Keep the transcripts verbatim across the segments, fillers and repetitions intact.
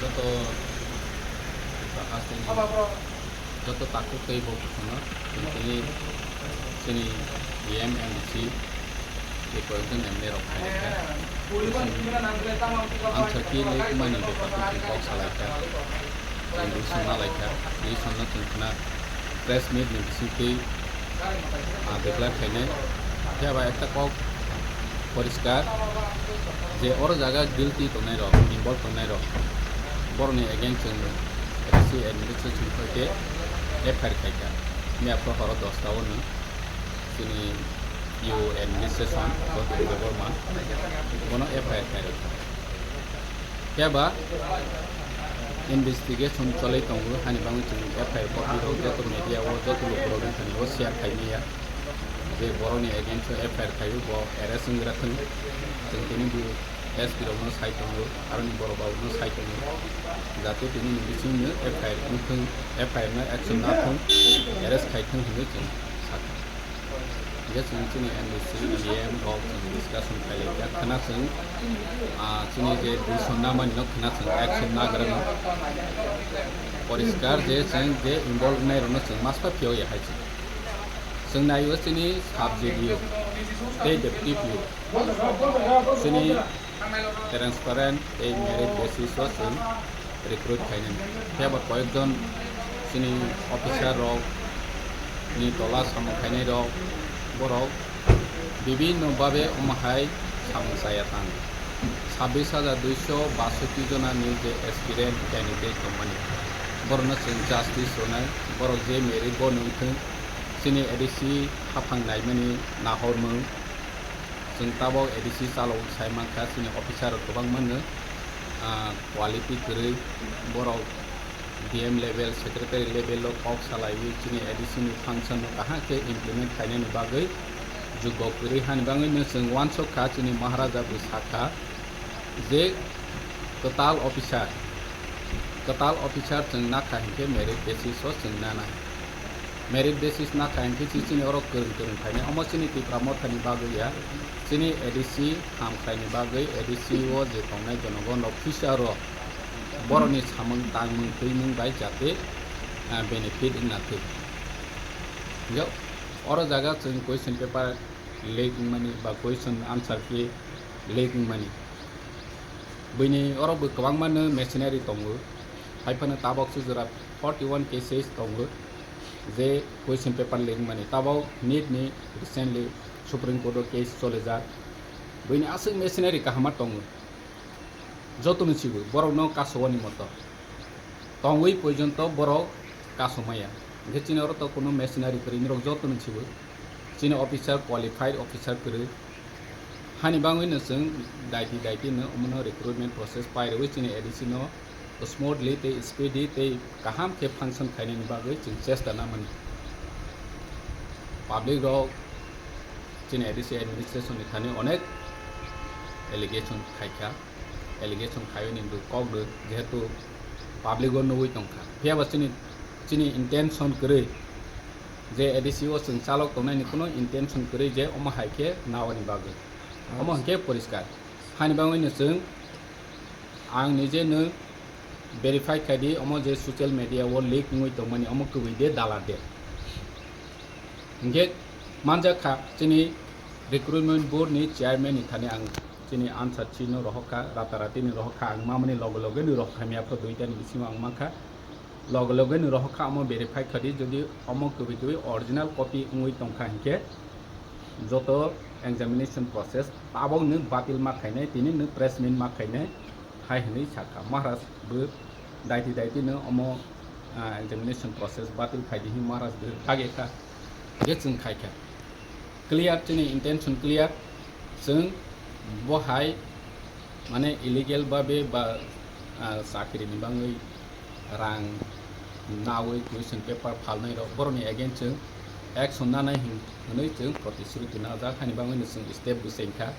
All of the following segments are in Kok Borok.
Joto hasteni joto takhuk tei bo kheno tini chini E M M D C tei koyekjon M L A rok phai kha. Ang sakhi le mani bepar twi kok salai kha. Ang dui sonna lai kha. Dui sonna chwng khna press meet ni bisingtwi, ah, declare khainai. Phiya ba ekta kok poriskar je oro jaga guilty tongnai rok, involve tongnai rok, borokni against chwng A D C administration khaike F I R khaikha. Miyapro horo dosta o no chini U administration Debbarma bono F I R khairokha. Phiya ba investigation cholwi tongo, hani bagwi chwng F I R copy rok joto media o, joto lukurok wngkha ni o share khai maya. Je borokni against o F I R khaio, bo arrest wngwi rathwng. Chwng tini bo S P rokno sai tongo, aroni borok rokno sai tongo. Jate tini ni bisingno F I R wngthwng, F I R no action nathwng, arrest khaithwng hinwi chwng sakha. Hingke chwng chini M D C, E M rok chwng discussion khailai kha. Khwna chwng, ah, chini je dui sonna mani no khwna chwng action nagra no. Poriskar je chwng je involve nai rokno chwng maspa phiyok ya hai chwng. Chwng nai o chini sub J D O tei deputy P O. Chini transparent tei merit basis o chwng recruit khainani. Phiya ba koyekjon chini officer rok ni tola samung khainai rok, borok bibinno babe omo hai samung chaya tang. Sabbish hajar duiso basoti jona ni je aspirant candidate tongmani, borokno chwng justice rwnai, borok je merit bo nung thung, chini A D C haphang naimani nahormung, chwng tabok A D C chalok sai mankha, chini officer rok kwbangma no, ah, quality kwrwi, borok D M level, secretary level o kok salaiwi chini A D C ni function no kaham khe implement khainani bagwi jukgo kwrwi hani bagwi no chwng uansuk kha, chini Maharaja bo sakha je kwtal officer, kwtal officer chwng nakha hinkhe merit basis o chwng nanai. Merit basis nakha hinkhe si chini oro kwrwng kwrwng khainai. Omo chini Tipra Mothani bagwi ya, chini A D C hamkraini bagwi, A D C o je tongnai jonogon rok future o borokni samung tangmung twimung bai jate, ah, benefit wngna thwi. Hingke oro jaga chwng question paper leak wngmani ba question answer key leak wngmani. Buini oro bo kwbangma no machinery tongo. Hai phano tabok se jora forty one cases tongo je question paper leak wngmani. Tabok NEET ni recently Supreme Court o case cholijak. Buini aswk machinery kahama tongo. Jotono sibo borokno kasowani moto. Tongwi porjonto borok kasomaya. Hingke chini oro to kuno machinery kwrwi, norok jotono sibo. Chini officer, qualified officer kwrwi. Hani bangwi no chwng daiti daiti no omono recruitment process pai rwui chini A D C no smoothly tei speedy tei kaham khe function khainani bagwi chwng chesta namani. Public rok chini A D C administration ni thani onek allegation khaikha. Allegation khaiwi ni bo kok rw, jehetu public o nugwi tongkha. Phiya ba chini, chini intention kwrwi je A D C o chwng chalok tongnai ni kuno intention kwrwi je omo hai khe nawani bagwi. Omo hwnkhe poriskar. Hani bagwi no chwng ang nije no verify khai di, omo je social media o leak wngwi tongmani omo kwbwi de dala de. Hingke manjak kha chini recruitment board ni chairman ni thani ang chini answer chino rohok kha, rata rati ni rohok kha, ang mamani loge loge ni rohok kha, mia pho duita ni bisingo ang mankha. Loge loge ni rohok kha, omo verify khadi, jodi omo kwbwi kwbwi original copy wngwi tongkha hinkhe joto examination process tabok no batil ma khainai, tini no press meet ma khainai hai hinwi sakha. Maharaj bo daiti daiti no omo, ah, examination process batil khaidi hin Maharaj bo kage kha. Hingke chwng khaikha clear, chini intention clear, chwng bo hai mane illegal babe ba, ah, chakri ni bangwi rang nawi question paper phalnai rok borokni against chwng action nanai hin-, hinwi chwng protishruti najak, hani bangwi no chwng step bo chengkha.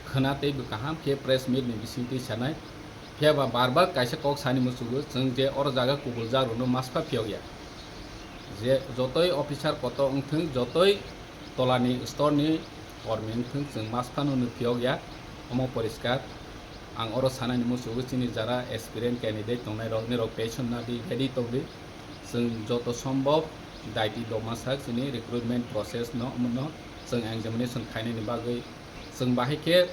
Khwna tei bo kaham khe press meet ni bisingtwi sanai. Phiya ba bar bar kaisa kok sani muchugo, chwng je oro jaga kubul jagrokno maspha phiyokya. Je jotoi officer koto wngthwng, jotoi tolani storni kormi wngthwng, chwng masphano no phiyokya, omo poriskar. Ang oro sanani muchungo chini jara aspirant candidate tongnai rok, nirok patient na di, ready tong di. Chwng joto sombhob daiti doma sak chini recruitment process no, omono chwng examination khainani bagwi chwng bahai khe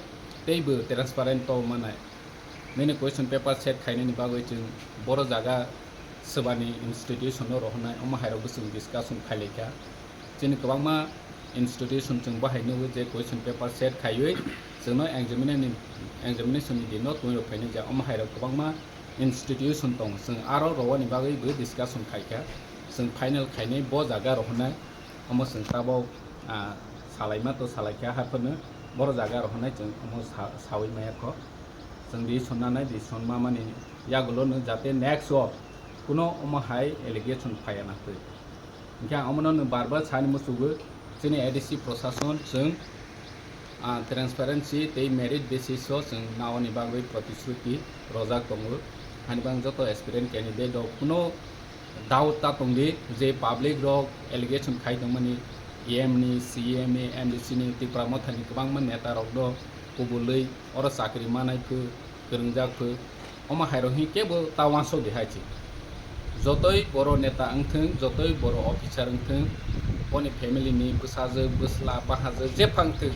teibo transparent tong manai. Nini question paper set khainani bagwi chwng boro jaga swbani institution no rohornai, omo hai rok bo chwng discussion khai lai kha. Chini kwbangma institution chwng bahai nugwi je question paper set khaiwi chwngno examination ni, examination ni dino twi rok phainai ja, omo hai rok kwbangma institution tongo, chwng aro rowani bagwi bo discussion khai kha, chwng final khainai bo jaga rohornai, omo chwng tabok, ah, salaima to salai kha, haphano boro jaga rohornai chwng omo sa-, sawi maya kho, chwng di sonna nai di sonma mani yagulo no jate next o kuno omo hai allegation phaiya na twi. Hingke ang omono nwng bar bar sani muchugo, chini A D C prosason chwng, ah, transparency tei merit basis o chwng naoni bagwi protishruti rojak tongo. Hani bang joto aspirant candidate rok kuno doubt ta tongdi je public rok allegation khai tongmani E M ni, C E M ni, M D C ni, Tipra Motha ni kwbangma neta rok do kubulwi oro chakri manai phu, kwrwngjak phu, omo hai rok hing kebo ta wansok di hai chi. Jotoi boro neta wngthwng, jotoi boro officer wngthwng, boni family ni bwsajwk, bwsla, bahajwk jephang thwng,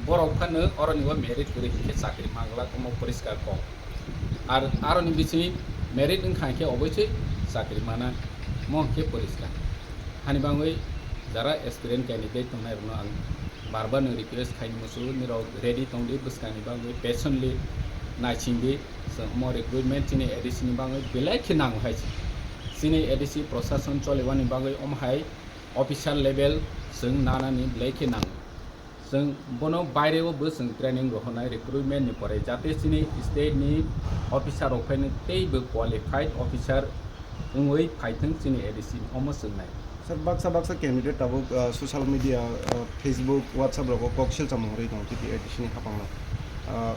borok phano oroni o merit kwrwi hing khe chakri manglak, omo poriskar kok. Ar aroni bising merit wngkha hing khe obosoi chakri mana, mo hing khe poriskar. Hani bangwi jara aspirant candidate tongnai rokno ang bar bar no request khaini muchungo, nirok ready tongdi bwskangni bagwi, patiently naisingdi. Chwng omo recruitment chini A D C ni bagwi belai khe nango hai se. Chini A D C prosason cholibani bagwi omo hai official level chwng nanani belai khe nango. Chwng bono baireo bo chwng training rohornai recruitment ni pore, jate chini state ni officer rok phaino teibo qualified officer wngwi phaithwng chini A D C ni, omo chwngnai. Sir, baksa baksa candidate tabuk, ah, social media, ah, Facebook, WhatsApp rogo kok silchamo rwi tongo chini A D C ni haphango. Ah,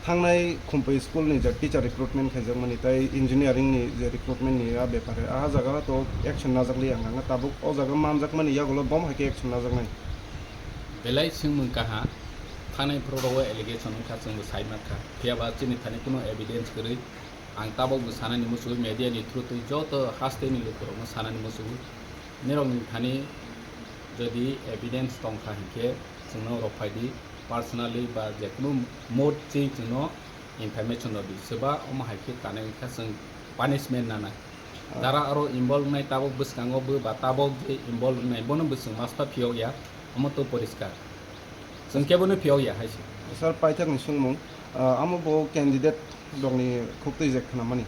thangnai Khumpui school ni je teacher recruitment khaijakmani tei engineering ni je recruitment ni a bepare, a jaga to action najakli ang ang tabuk o jaga manjakmani yagulo bom hai khe action najaknai. Belai swngmung kaha, thanai phuru rogo allegation wngkha, chwngbo sai mankha, phiyaba chini thani kuno evidence kwrwi. Ang tabokbo sanani muchungo, media ni through twi joto hasteni lukurokno sanani muchungo, nirokni thani jodi evidence tongkha hinkhe chwngno rwphaidi, personally ba jekunu mode chini chwngno information rwdi, swba omo hai khe kanwi wngkha chwng punishment nanai. Ah. Jara aro involve wngnai tabok bwskango bo ba tabok je involve wngnai bono bo chwng masta phiyokya, omo to poriskar. Chwng kebono phiyokya hai se. Sir, paithakni swngmung, ah, amo bo candidate rokni khuk twijak khnamani.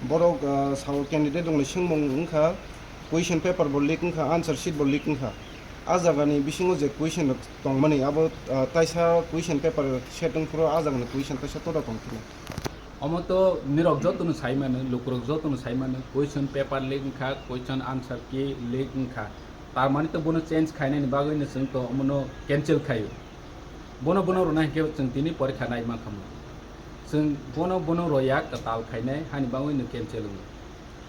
Borok, ah, sao candidate rokni swngmung wngkha, question paper bo leak wngkha, answer sheet bo leak wngkha. A jagani bisingo je question rok tongmani, abo, ah, taisa question paper set wngphuru a jagani question taisa toda tongphino. Omo to nirok jotono sai mano, lukurok jotono sai mano, question paper leak wngkha, question answer key leak wngkha. Tar mani to bono change khainani bagwi no chwng to omono cancel khaio. Bono, bono rwna hinkhe chwng tini porikha nai mankha mo. Chwng bono, bono roya kwtal khainai hani bagwi no cancel wngo.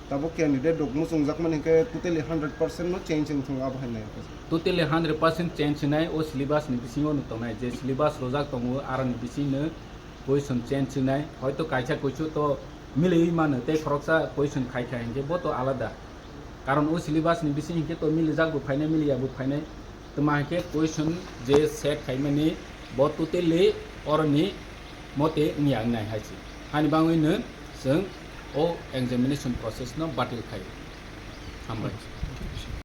Tabuk candidate rok muchungjakmani hinkhe totally hundred percent no change wngthung abo hai nai. Totally hundred percent change wngnai o syllabus ni bisingo no tongnai, je syllabus rojak tongo aroni bisingno question change wngnai, hoito kaisa kuisu to miliwi mano tei khoroksa question khai khai hinkhe bo to alada. Karon o syllabus ni bising hinkhe to milijak bo phainai, miliya bo phainai. Tma hinkhe question je set khaimani bo totally oroni mote wngya wngnai hai se. Hani bangwi no chwng o examination process no batil khai. Hambai.